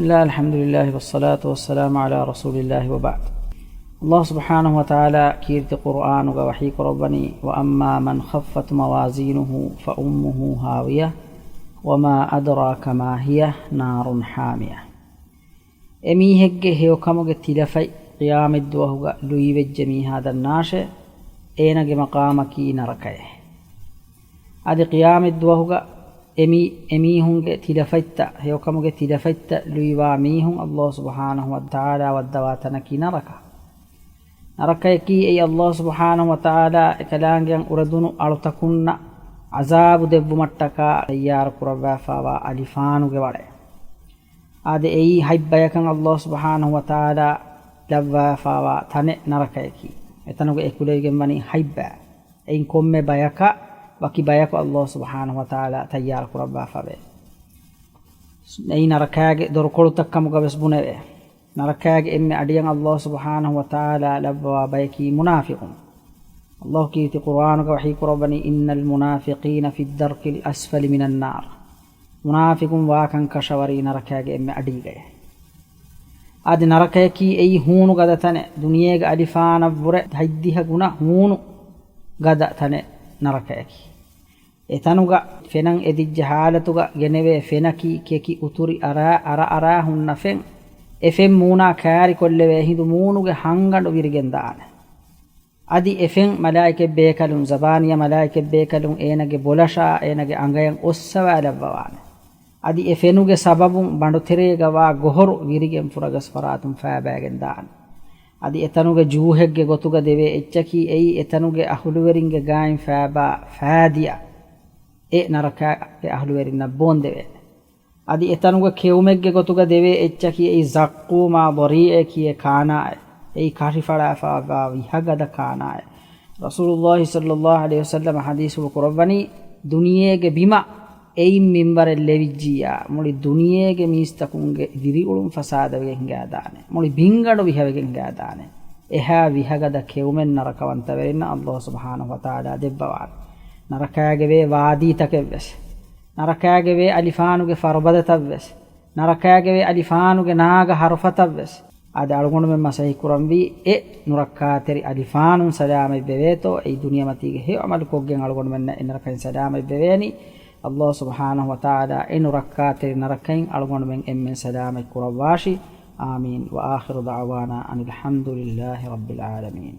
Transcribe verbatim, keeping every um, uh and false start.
بسم الله، الحمد لله، والصلاة والسلام على رسول الله، وبعد. الله سبحانه وتعالى ކީރިތި ޤުރުއާނުގަ ވަޙީ ކުރައްވަނީ، وأما من خفت موازينه فأمه هاوية وما أدراك ما هي نار حامية. އެމީހެއްގެ ހެޔޮކަމުގެ ތިލަފަތް ޤިޔާމަތްދުވަހުގަ ލުއިވެއްޖެ މީހާ ދަންނާށޭ، އޭނަގެ މަޤާމަކީ ނަރަކައޭ. އަދި ޤިޔާމަތްދުވަހުގަ އެމީ، އެމީހުންގެ ތިލަފަތްތައް، ހެޔޮކަމުގެ ތިލަފަތްތައް ލުއިވާ މީހުން ﷲ ސުބްޙާނަހު ވަތަޢާލާ ވައްދަވާ ތަނަކީ ނަރަކަ. ނަރަކަޔަކީ އެއީ ﷲ ސުބްޙާނަހު ވަތަޢާލާ އެކަލާނގެއަށް އުރެދުނު އަޅުތަކުންނަށް ޢަޒާބު ދެއްވުމަށްޓަކާ ތައްޔާރު ކުރައްވާފާވާ އަލިފާނުގެ ވަޅެއް. އާދެ، އެއީ ހަތް ބަޔަކަށް ﷲ ސުބްޙާނަހު ވަތަޢާލާ ލައްވާފާވާ ތަނެއް ނަރަކަޔަކީ. އެތަނުގަ އެކުލެވިގެން ވަނީ ހަތް ބައި. އެއިން ކޮންމެ ބަޔަކަށް ވަކި ބަޔަކު ﷲ ސުބްޙާނަހު ވަތަޢާލާ ތައްޔާރު ކުރައްވާފަވޭ. އެއީ ނަރަކާގެ ދޮރުކޮޅުތައް ކަމުގަ ވެސް ބުނެވޭ. ނަރަކާގެ އެންމެ އަޑިއަށް ﷲ ސުބްޙާނަހު ވަތަޢާލާ ލައްވަވާ ބަޔަކީ މުނާފިޤުން. ﷲ ކީރިތި ޤުރުއާނުގަ ވަޙީ ކުރައްވަނީ، إن المنافقين في الدرك الأسفل من النار. މުނާފިޤުން ވާކަން ކަށަވަރީ ނަރަކާގެ އެންމެ އަޑީގައޭ. އަދި ނަރަކަޔަކީ އެއީ ހޫނު ގަދަ ތަނެއް، ދުނިޔޭގެ އަލިފާނަށްވުރެ ހަތްދިހަ ގުނަ ހޫނު ގަދަ ތަނެއް ނަރަކަޔަކީ. އެތަނުގަ ފެނަށް އެދިއްޖެ ހާލަތުގަ ގެނެވޭ ފެނަކީ ކެކި އުތުރި އަރާ، އަރަ އަރާ ހުންނަ ފެން. އެ ފެން މޫނާ ކާރިކޮށްލެވޭ ހިނދު މޫނުގެ ހަންގަނޑު ވިރިގެން ދާނެ. އަދި އެ ފެން މަލާއިކަތް ބޭކަލުން، ޒަބާނިޔާ މަލާއިކަތް ބޭކަލުން އޭނަގެ ބޮލަށާ އޭނަގެ އަނގަޔަށް އޮއްސަވާލައްވަވާނެ. އަދި އެ ފެނުގެ ސަބަބުން ބަނޑުތެރޭގަ ވާ ގޮހޮރު ވިރިގެން ފުރަގަސް ފަރާތުން ފައިބައިގެން ދާނެ. އަދި އެތަނުގެ ޖޫހެއްގެ ގޮތުގަ ދެވޭ އެއްޗަކީ އެއީ އެތަނުގެ އަހުލުވެރިންގެ ގާތް ފައިބާ ފައިދިޔަ އެ ނަރަކާގެ އަހުލުވެރިންނަށް ބޯންދެވޭނެ. އަދި އެތަނުގެ ކެއުމެއްގެ ގޮތުގަ ދެވޭ އެއްޗަކީ އެއީ ޒައްޤޫމާ ޟަރީޢޭ ކިޔޭ ކާނާއެއް. އެއީ ކަށިފަޅާފައިވާ ވިހަގަދަ ކާނާއެއް. ރަސޫލުﷲ ޞައްލަﷲ ޢަލައިހި ވަސައްލަމަ ޙަދީޘްފުޅު ކުރައްވަނީ، ދުނިޔޭގެ ބިމަށް އެއިން މިންވަރެއް ލެވިއްޖިއްޔާ، މުޅި ދުނިޔޭގެ މީސްތަކުންގެ ދިރިއުޅުން ފަސާދަވެގެން ހިނގާދާނެ. މުޅި ބިންގަނޑު ވިހަވެގެން ހިނގާދާނެ. އެހާ ވިހަގަދަ ކެއުމެއް ނަރަކަވަންތަވެރިންނަށް ﷲ ސުބްޙާނަހު ވަތަޢާލާ ދެއްވަވާނެ. ނަރަކާގެ ވޭ ވާދީތަކެއްވެސް، ނަރަކާގެ ވޭ އަލިފާނުގެ ފަރުބަދަތައްވެސް، ނަރަކާގެ ވޭ އަލިފާނުގެ ނާގަ ހަރުފަތައްވެސް. އާދެ، އަޅުގަނޑުމެން މަސައްކަތް ކުރަންވީ އެ ނުރައްކާތެރި އަލިފާނުން ސަލާމަތްވެވޭތޯ، އެއީ ދުނިޔެމަތީގެ ހެޔޮ ޢަމަލު ކޮށްގެން އަޅުގަނޑުމެންނަށް އެ ނަރަކައިން ސަލާމަތްވެވޭނީ. ﷲ ސުބްޙާނަހު ވަތަޢާލާ އެ ނުރައްކާތެރި ނަރަކައިން އަޅުގަނޑުމެން އެންމެން ސަލާމަތް ކުރައްވާށި. އާމީން. وآخر دعوانا أن الحمد لله رب العالمين.